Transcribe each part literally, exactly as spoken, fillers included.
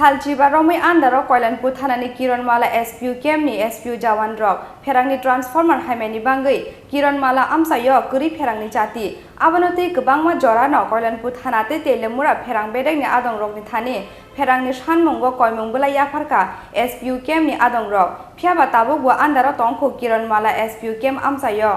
Salchiba romwi andaro Koilanpur thanani Kironmala S P U camp ni S P U jawan rok pherangni transformer haimani bangwi Kironmala amchaio kwrwi pherangni chati. Abono twi kwbangma jorano Koilanpur thana tei Telemura pherang bedekni adongrokni thani pherangni sanmungo koimung bwlai yapharkha S P U camp ni adongrok. Phiyaba tabukbo andaro tongkho Kironmala S P U camp amchaio.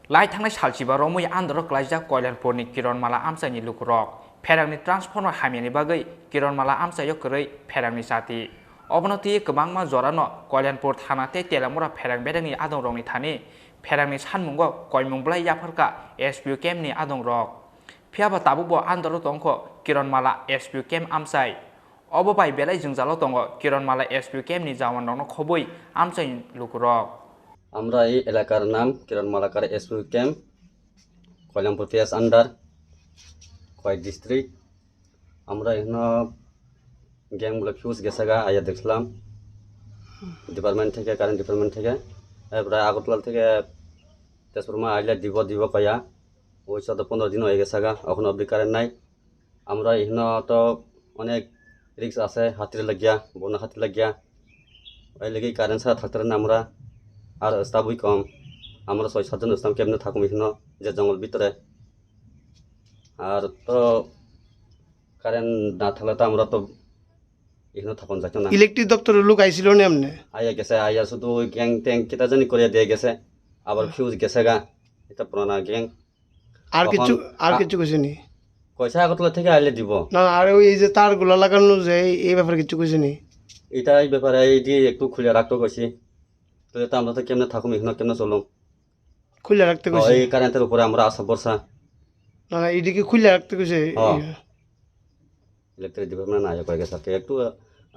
Lai thangnai salchiba romwi andaro klaijak Koilanpurni Kironmala amchaini lukurok pherangni transformer hamyani bagwi Kironmala amchaio kwrwi pherangni chati. Obono twiwi kwbangma jorano Koilanpur thana tei Telamura pherang bedekni adongrokni thani pherangni sanmungo koimung bwlai yapharkha S P U camp ni adongrok. Phiyaba tabukbo andaro tongkho Kironmala S P U camp amchai. Obo bai belai jwngjalo tongo Kironmala S P U camp ni jawanrokno khobwi amchaini lukurok. আমরা এই এলাকার নাম কিরণমালাকার এসপিউ ক্যাম্প, Kalyanpur PS under, Khowai ডিস্ট্রিক্ট। আমরা এখানে গ্যাংগুলো ফিউজ গেছে গা, আইয়া দেখলাম ডিপার্টমেন্ট থেকে, কারেন্ট ডিপার্টমেন্ট থেকে। এরপরে আগরতলা থেকে ট্রান্সফরমার আইলে দিব, দিব কয়া, ওই চোদ্দ পনেরো দিন হয়ে গেছে গা, এখন অবধি কারেন্ট নাই। আমরা এখানে তো অনেক রিস্ক আছে, হাতির লাগিয়া, বন্যা হাতির লাগিয়া, এই লেগে কারেন্ট ছাড়া থাকতে পারি না আমরা। আর স্টাফই কম, আমরা ছয় সাতজন স্টাফ কেমনে থাকুম এখানে, যে জঙ্গল ভিতরে। আর তো কারেন্ট না থাকলে তো আমরা তো এখানে থাকুন যাইতো না। ইলেকট্রিক দপ্তরের লোক আইছিল নি এমনি? আইয়া গেছে, আইয়া শুধু ওই গ্যাং ট্যাং কিতা জানি করিয়া দিয়ে গেছে, আবার ফিউজ গেছে গা, এটা পুরানা গ্যাং। আর কিছু, তখন আর আ- কিছু কইছে নি? কইছে আগরতলা থেকে আইলে দিব। না, না, আর ওই যে তারগুলা লাগানো যে এই, এই ব্যাপারে কিছু কইছে নি? এটা এই ব্যাপারে এই দিয়ে একটু খুলে রাখতে কইছি, তো এটা আমরা তো কেমনে থাকুম, এখানে কেমনে চলুম? খুলে রাখতে ও, কইছে? এই কারেন্টের উপরে আমরা আশা ভরসা। না, না, এদিকে খুলে রাখতে কইছে। ও। ইয়ে। ইলেকট্রিক ডিপার্টমেন্ট না আইয়া কয়েক গেছে, একটু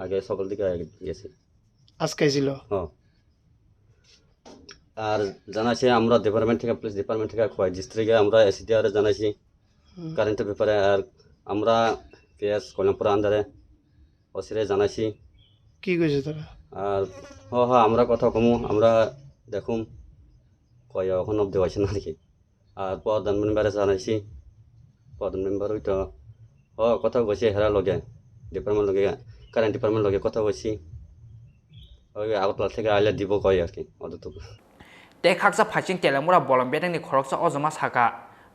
আগে সকাল দিকে আইয়া গেছে। আজকে আইছিল? ও। আর জানাইছি আমরা ডিপার্টমেন্ট থেকে, পুলিশ ডিপার্টমেন্ট থেকে খোয়াই ডিস্ট্রিক্টে আমরা এসিডিআর জানাইছি হুম। কারেন্টের ব্যাপারে। আর আমরা পিএস কল্যাণপুর আন্ডারে ওসিরে জানাইছি। কি কইছে তারা? আর হ, হ, আমরা কথা কমু, আমরা দেখুম, কয় এখন অব্দি হয়েছে না আর কি। আর প্রধান মেম্বারে জানাইছি, প্রধান মেম্বার ওই তো, হ, কথা কইছি হেরা লগে, ডিপার্টমেন্ট লগে, কারেন্ট ডিপার্টমেন্ট লগে কথা কইছি। ওই আগরতলা থেকে আইলে দিব কয় আর কি, অতটুকু। Tei khaksa phaising Telamura bolong bedekni khoroksa ojoma saka,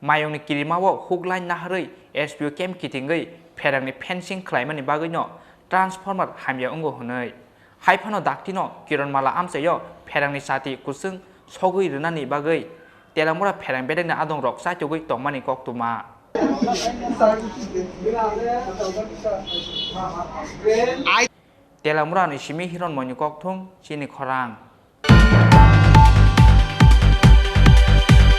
mayungni kirimao huk line naharwi S P U camp kitingwi pherangni fencing khlaimani bagwino transformer hamya wngo hwnwi. Hai phano daktino Kironmala amchaio pherangni chati kwchwng sogwi rwnani bagwi Telamura pherang bedekni adongrok chaitugwi tongmani koktwma. Telamurani simi Hironmoini kokthung chini khorang.